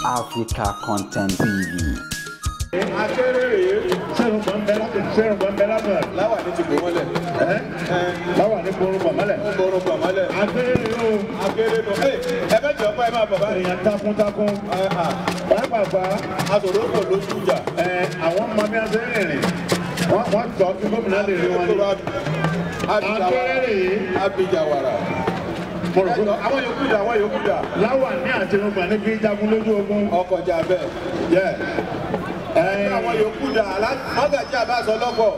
Africa Content TV. Akéré rèé. Sẹ́rùn gbọ̀n bẹ́ lábẹ́. Láwà ní ti bò mọ́lẹ̀. Láwà ní borun bọ̀ mọ́lẹ̀. Ó borun bọ̀ mọ́lẹ̀. Akéré rèé o. Akéré nù. Ẹ bẹ jọ pé ẹ máa bọ̀ báyìí. Èèyàn takuntakun. Pàápàá. Aṣòro kò lójú ìjà. Àwọn ọmọ bí wọ́n ṣe ń rìnrìn. Wọ́n tọ́ kí gómìnà lè rí wọn ní. Akéré rèé. Abidjan wàrà. Àwọn yòókù dà, àwọn yòókù dà. Láwà ní àti irungba ní kí jagun lójú ogun. Ọkọjà bẹ́ẹ̀. Àwọn yòókù dà, Mọ́gàjí Àbáṣọ lọ́kọ̀.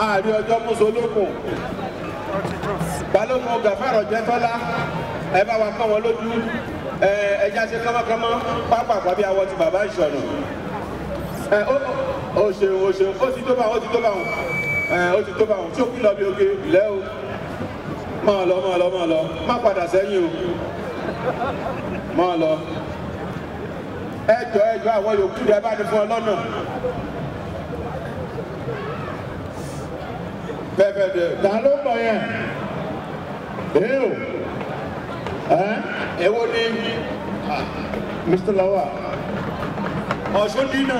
Ààrẹ ọjọ́ Mùsùlùkùn. Balógun Gàfárọ̀ Jẹ́tọ́lá. Ẹ bá wa kọ́ wọn lójú. Ẹja ṣe kánmọ́kánmọ́ pápá bí awọ ti bàbá ìṣọ̀nà. Ó ṣeun, ó ṣeun, ó ti tó bá wọn, ó ti tó bá wọn. Ó ti tó bá wọn. Tí ó kí lọ bí oge lẹ́ o. Máa lọ, máa lọ, máa lọ, má padà sẹ́yìn o, máa lọ. Ẹjọ́ ẹjọ́ àwọn yòókù dẹ bá ní fún ọ lọ́nà. Bẹ́ẹ̀ dẹ. Ta ló ń bọ̀ yẹn? Ee o. Èwo ni? Mr. Lawal. Ọ̀ṣun dínà.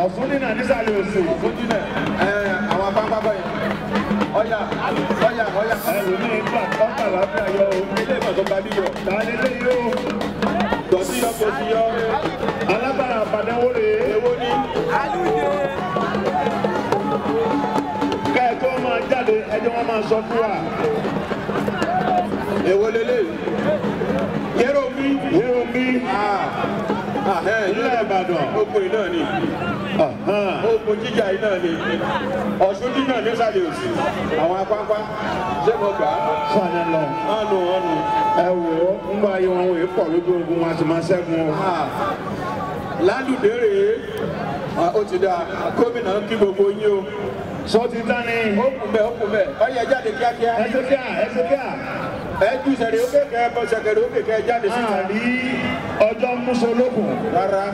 Ọ̀ṣun dínà nísàlẹ̀ òsì. Ọ̀ṣun dínà. Àwọn apáńpápá yẹn. Ọ̀yà ọ̀yà ọ̀yà. Ẹlòmíín gbà ọ̀pá lábẹ́ ayọ̀ o. Ilé ìmọ̀ tó gba bíyọ̀. Ta ni lé yìí o? Dọ̀tí yọ kò sí yọ. Alábàárà àbàdàn wo rèé? Èwo ni? Kẹ́ẹ̀kọ́ máa jáde, ẹjọ́ wọn máa sọ fún wa. Èwo lélẹ̀? Yẹ́rọ mi. Yẹ́rọ mi. Ilé Ìbàdàn. Ogun iná ni. Ogun jíjà iná ni. Ọ̀ṣun dínà nísàlẹ̀ òsì. Àwọn apáńpá. Ṣé mo gbà á? Sani lọ. Ọ̀nù ọ̀nù. Ẹ wò ó, ń bá ayé wọn wòye pọ̀ lójú ogun wọn a sì máa ṣẹ́gun o. Lálùdé rèé. Ó ti dáa. Gómìnà ń kí gbogbo yín o. Sọ ti tán ni. Ó kù bẹ́ẹ̀, ó kù bẹ́ẹ̀. Ó yẹ jáde kíákíá. Ẹ ṣe kíá, ẹ ṣe kíá. Ẹ ju sẹ̀rẹ̀ òkè kẹ́ ẹ bọ́ sẹ̀kẹ̀rẹ̀ òkè kẹ́ ẹ jáde síta. Àrí ọjọ́ Mùsùlùkùn. Rárá.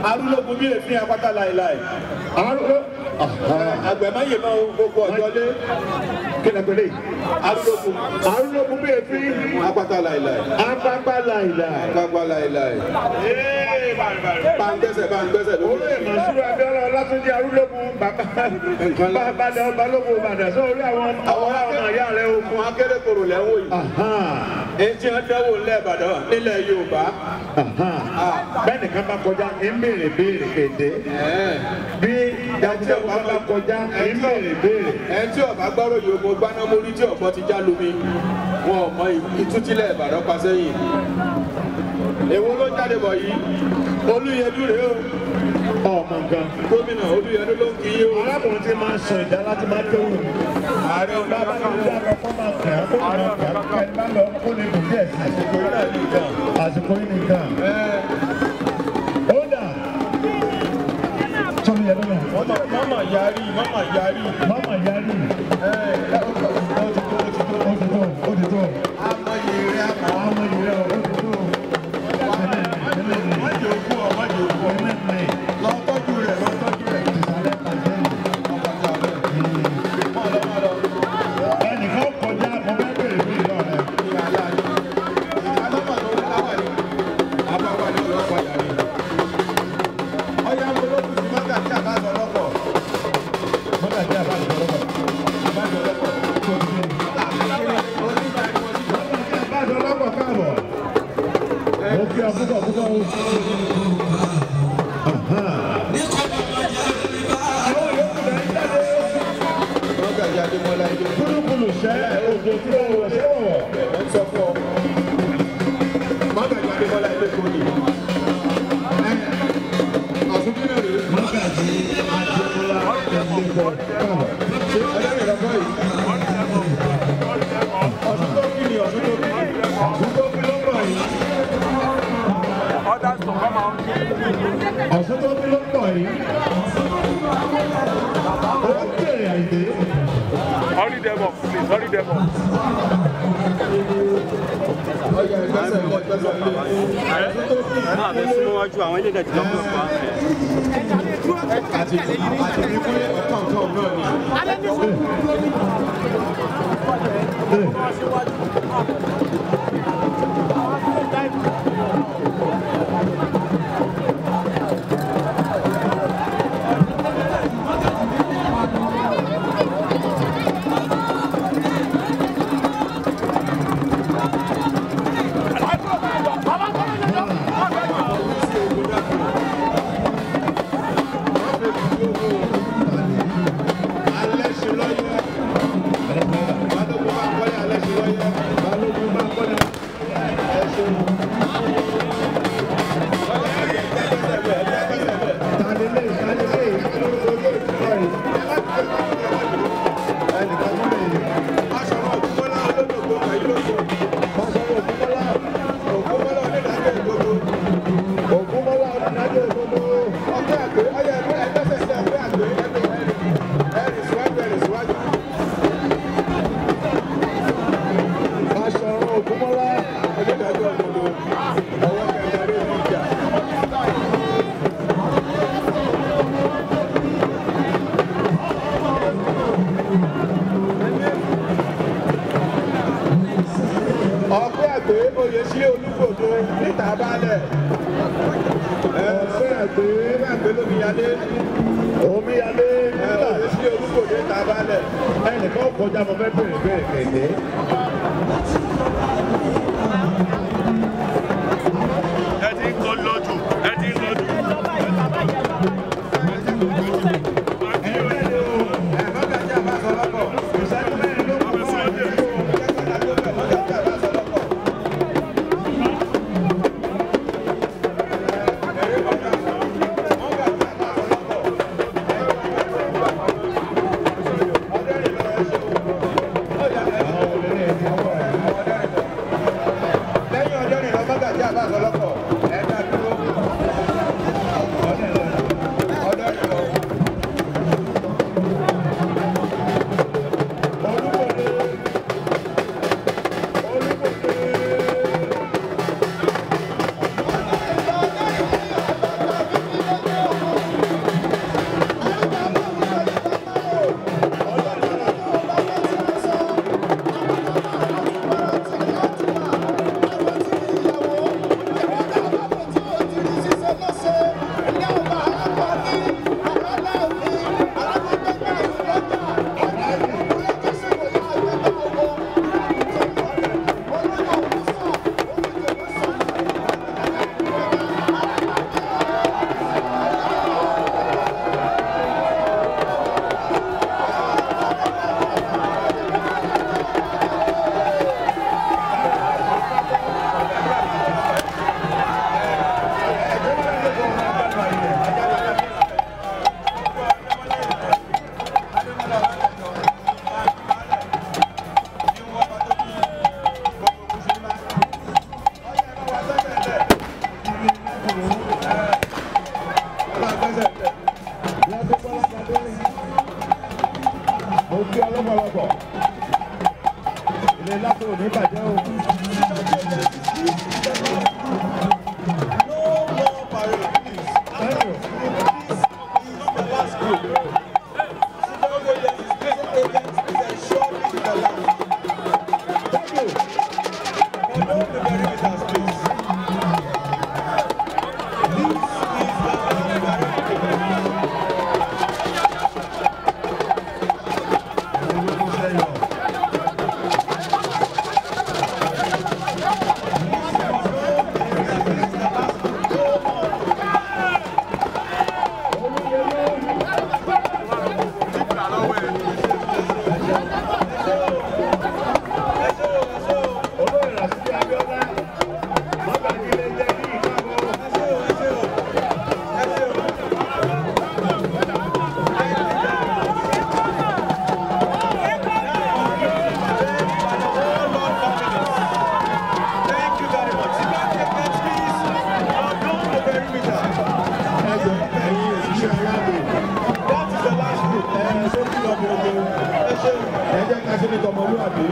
Arúlógún bí èéfín apáta láìláì. Àgbẹ̀máyè máa ń gbogbo ọjọ́ lé. Kí ni pẹ̀lẹ́? Arúlógún. Arúlógún bí èéfín. Apáta láìláì. Apáta láìláì. Apáta láìláì. Bá ń gbẹ́sẹ̀ lórí. Olóyè Mọ̀súrù Abíọ́lá Ọlátúnjí Arúlógún bàbá Balógun Ìbàdàn sórí àwọn ọmọ ìyá rẹ̀ ogun. Akérèkòrò lẹ́wọ̀ yìí. Etí wọn dẹ́wò nílẹ̀ Ìbàdàn nílẹ̀ Yorùbá. Bẹ́ẹ̀ nìkan bá kọjá, ń béèrè béèrè èdè. Bí jagunjagun bá kọjá, ń béèrè béèrè. Ẹ tí ọba gbọ́rọ̀ yòókù gbaná mórí tí ọ̀pọ̀ ti já lómi. Wọn ò mọ ìtútílẹ̀ Ìbàdàn pa sẹ́yìn. Èwo ló jáde bọ̀ yìí? Olúyẹdú rèé o. Ọmọ nǹkan. Gómìnà Olúyẹdú ló ń kí yín o. Arákùnrin tí máa ń sọ ìdá láti máa kéwù. Ààrẹ ọ̀nà bàbá mi dá lọ kó máa kàn án, kó máa kàn án, kẹ́ ẹ bá lọ kó lè dùn díẹ̀ sí. Àsìkò yìí náà nìkan. Àsìkò yìí nìkan. Ó dà. Sọ́mi yẹn lọ́nà. Mọ́mọ̀ yarí, mọ́mọ̀ yarí. Mọ́mọ̀ yarí. Ó ti tó, ó ti tó, ó ti tó. Àmọ́ yìí rẹ̀ àmọ́. Àmọ́ yìí rẹ̀ ó ti tó. Má jẹ́ òkú ọ, má jẹ́ òkú ọ. Lọ tọ́jú rẹ̀, lọ tọ́jú rẹ̀. Ẹnìkan kọjá, mo fẹ́ bèrè bí ìlọ rẹ̀. Mọ́gàjí Àbáṣọ lọ́kọ̀. Tó ti dé. Mọ́gàjí Àbáṣọ lọ́kọ̀ káàbọ̀. Mo kí ọ púpọ̀ púpọ̀ o. Àwọn yòókù rẹ̀ ń jáde. Kúlúkúlù ṣẹ́ òjò tí ó wọ̀ ṣé wọ̀. Mọ́gàjí Adémọ́lá Ẹ̀lẹ́kọ̀ káàbọ̀. Ọ̀ṣun tó kí ló ń bọ̀ yìí. Others to come out. Ọ̀ṣun tó kí ló ń bọ̀ yìí. Ó ń jèrè àìdè. Hurry them up, please. Hurry them up. Àti ìfúnlẹ̀ ọ̀kan kan náà ni. Kọjá mo fẹ́ bèrè bèrè kẹ̀kẹ́. Ẹ ti ń kọ lọ́jù, ẹ ti ń lọ́jù. Ẹ jẹ́ ká ṣe ní tọmọlúwàbí.